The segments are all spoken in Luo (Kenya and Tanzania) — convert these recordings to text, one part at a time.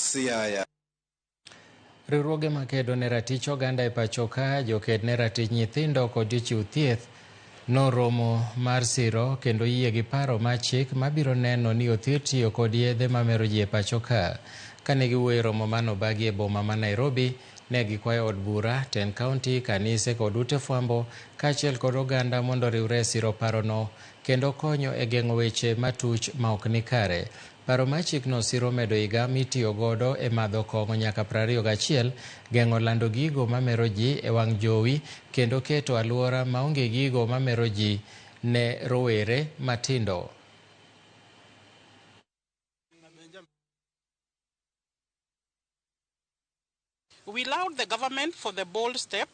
Siaya. Riwruoge makedo ne ratich oganda e pacho ka, joked ne ratich nyithindo kod jochiw thieth noromo mar siro kendo yie gi paro mar chik mabiro neno ni othir tiyo kod yedhe mamero ji e pacho ka. Kane giwuoyo e romo manobagi e boma ma Nairobi, ne gikwayo od bura, tend kaunti, kanise kod ute fwambo kaachiel kod oganda mondo oriwre e siro parono kendo konyo e geng'o weche matuch ma ok ni kare. Paro mar chikno siro medo higa mitiyo godo e madho kong'o nyaka 21, geng'o lando gigo mamero ji e wang' jowi kendo keto alwora maonge gigo mamero ji ne rowere matindo. We laud the government for the bold step.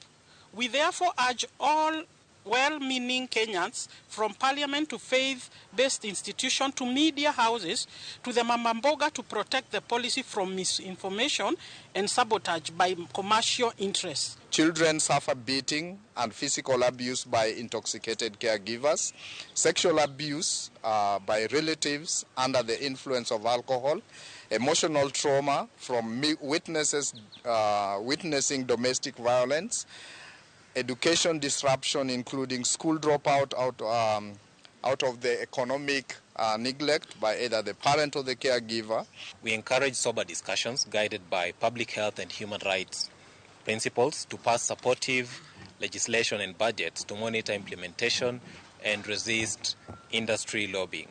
We therefore urge all well-meaning Kenyans, from parliament to faith-based institutions to media houses to the Mamamboga, to protect the policy from misinformation and sabotage by commercial interests. Children suffer beating and physical abuse by intoxicated caregivers, sexual abuse by relatives under the influence of alcohol, emotional trauma from witnesses witnessing domestic violence, education disruption including school dropout out of the economic neglect by either the parent or the caregiver. We encourage sober discussions guided by public health and human rights principles to pass supportive legislation and budgets to monitor implementation and resist industry lobbying.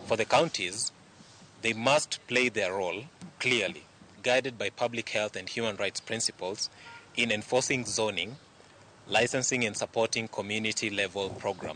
For the counties, they must play their role clearly, guided by public health and human rights principles in enforcing zoning, licensing and supporting community-level programs.